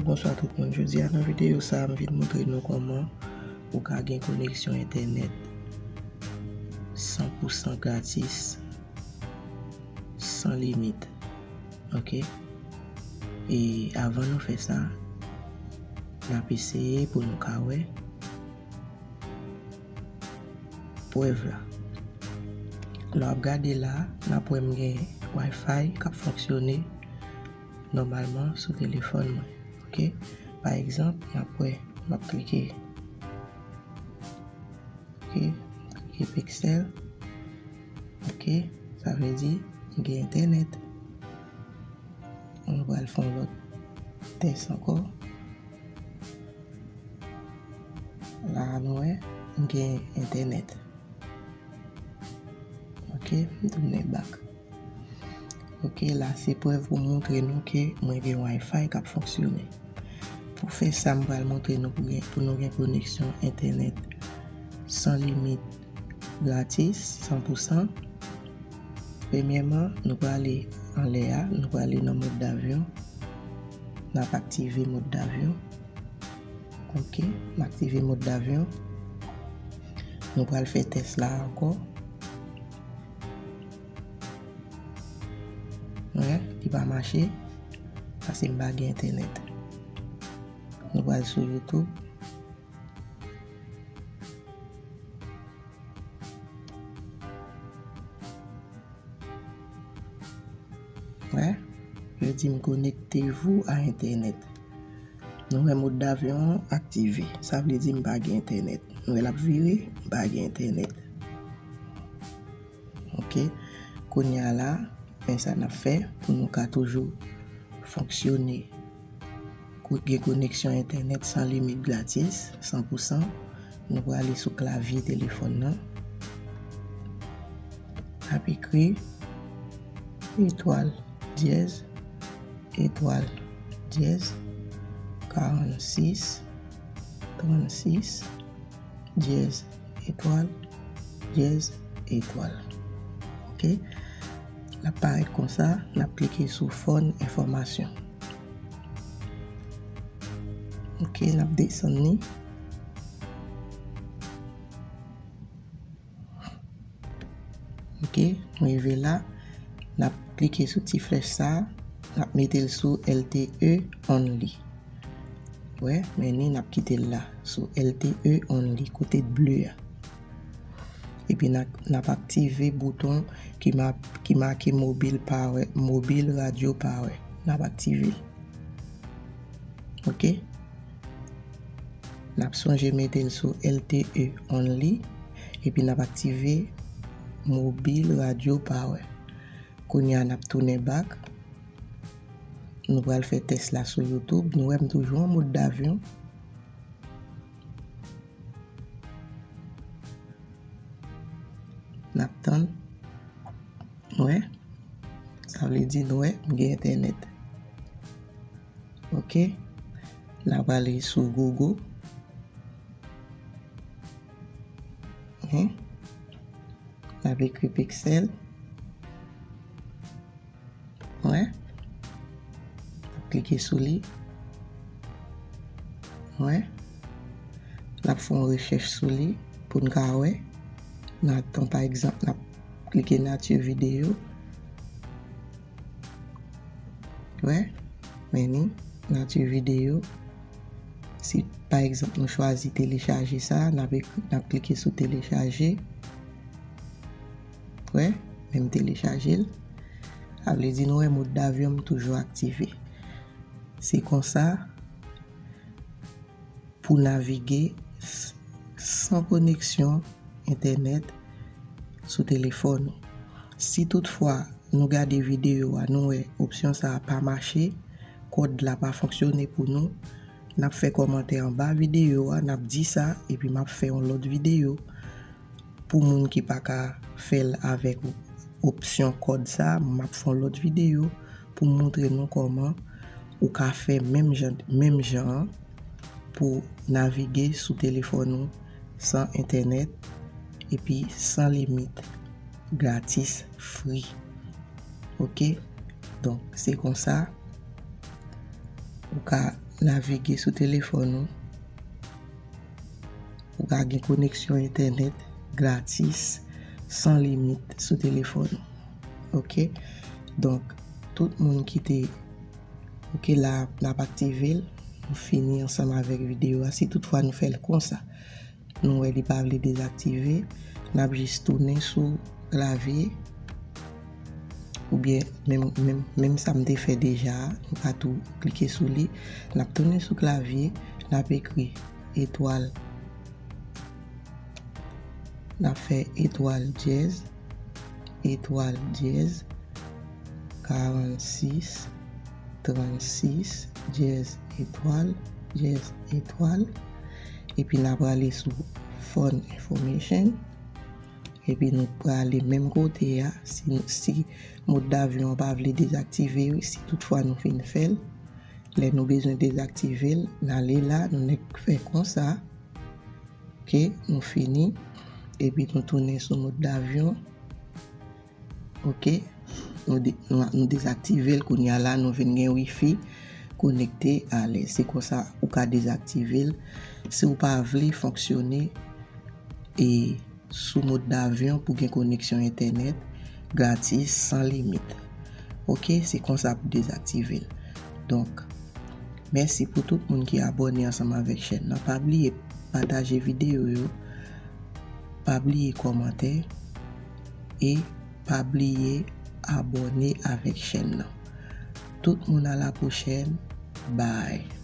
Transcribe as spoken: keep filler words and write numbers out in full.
Bonswa tout moun. Jodi a nan videyo sa a, m vin montre nou kòman ou ka gen koneksyon entènèt san pou san gratis, san limit. Ok? E avan nou fè sa, n ap eseye pou nou ka wè prèv la. Lè w ap gade la, n ap wè m gen Wi-Fi k ap fonksyone nòmalman sou telefòn mwen. Ok? Pa egzanp, n ap wè, m ap klike. Ok? M klike Pixel. Ok? Sa vle di, m gen entènèt. Nou pral fè yon lòt tès ankò. La a nou wè, m gen entènèt. Ok, m tounen back. Ok, la se prèv pou montre nou ke mwen gen Wi-Fi k ap fonksyone. Pou fè sa, m pral montre nou pou gen, pou nou gen koneksyon entènèt san limit gratis, san pou san. Premyèman, nou prale anlè a, nou prale nan mòd davyon. N ap aktive mòd davyon. Ok, m aktive mòd davyon. Nou pral fè tès la ankò. Wè, li pa mache, paske m pa gen entènèt. Nou pral sou YouTube. Wè, yo di m connectez-vous à Internet. Nou wè mòd davyon an aktive. Sa vle di m pa gen entènèt. Nou wè l ap vire, m pa gen entènèt. Ok. Kounye a la, men sa n ap fè pou nou ka toujou fonksyone, ko-, gen koneksyon entènèt san limit gratis, san pou san. Nou prale sou klavye telefòn nan. N ap ekri etwal dyèz etwal dyèz karannsis trannsis dyèz etwal dyèz etwal. Ok. L ap parèt konsa, n ap klike sou fon enfòmasyon. Ok, n ap desann li. Ok, nou rive la. N ap klike sou ti flèch sa a, n ap mete l sou L T E only. Wè, men ni n ap kite l la, sou L T E only, kote ble a. Epi n ap, n ap aktive bouton ki ma-, ki make mobile power, mobile radio power. N ap aktive l. Ok? N ap sonje mete l sou L T E only, epi n ap aktive mobile radio power. Kounye a n ap tounen back. Nou pral fè tès la sou YouTube. Nou wè m toujou an mòd davyon. N ap tann. Wè. Sa vle di nou wè, m gen entènèt. Ok. N ap ale sou Google. N ap ekri Pixel. Wè. Klike sou li. Wè. N ap fè yon rechèch sou li pou n ka wè. N ap tann, pa egzanp, n ap klike nature vidéo. Wè. Men ni nature vidéo. Si, pa egzanp, nou chwazi telechaje sa, n ap ekri, n ap klike sou telechaje. Wè, men m telechaje l. Sa vle di nou wè mòd davyon m toujou aktive. Se konsa pou navige s-, san koneksyon entènèt sou telefòn ou. Si toutfwa nou gade videyo a, nou wè opsyon sa a pa mache, kòd la pa fonksyone pou nou, n ap fè kòmantè anba videyo a, n ap di sa, epi m ap fè yon lòt videyo. Pou moun ki pa ka fè l avèk opsyon kòd sa, m ap fè yon lòt videyo pou m montre nou kòman ou ka fè menm jan, menm jan an pou navige sou telefòn ou san entènèt epi san limit, gratis, free. Ok? Donk, se konsa ou ka navige sou telefòn ou. Ou ka gen koneksyon entènèt gratis, san limit sou telefòn ou. Ok? Donk, tout moun ki te, ok, la, n ap aktive l. Nou fini ansanm avèk videyo a. Si toutfwa nou fè l konsa, nou wè li pa vle dezaktive, n ap jis tounen sou klavye, oubyen menm, menm, menm sa m te fè deja a, nou ka tou klike sou li. N ap tounen sou klavye, n ap ekri etwal. N ap fè etwal dyèz, etwal dyèz, karannsis, trannsis, dyèz etwal, dyèz etwal. Epi n a prale sou Phone Information. Epi nou prale menm kote a. Si, si mòd davyon an pa vle dezaktive, si toutfwa nou fin fè l, lè nou bezwen dezaktive l, n ale la, nou nèk fè konsa. Ok, nou fini. Epi nou tounen sou mòd davyon. Ok, nou, de, nou, nou dezaktive l. Kounye a la, nou vin gen wifi konekte alèz. Se konsa ou ka dezaktive l si w pa vle fonksyone e sou mòd davyon pou gen koneksyon entènèt gratis, san limit. Ok, se konsa pou dezaktive l. Donk, mèsi pou tout moun ki abòne ansanm avèk chèn nan. Pa bliye pataje videyo yo, pa bliye kòmante e pa bliye abòne avèk chèn nan. Tout moun, a la pwochèn. Bye.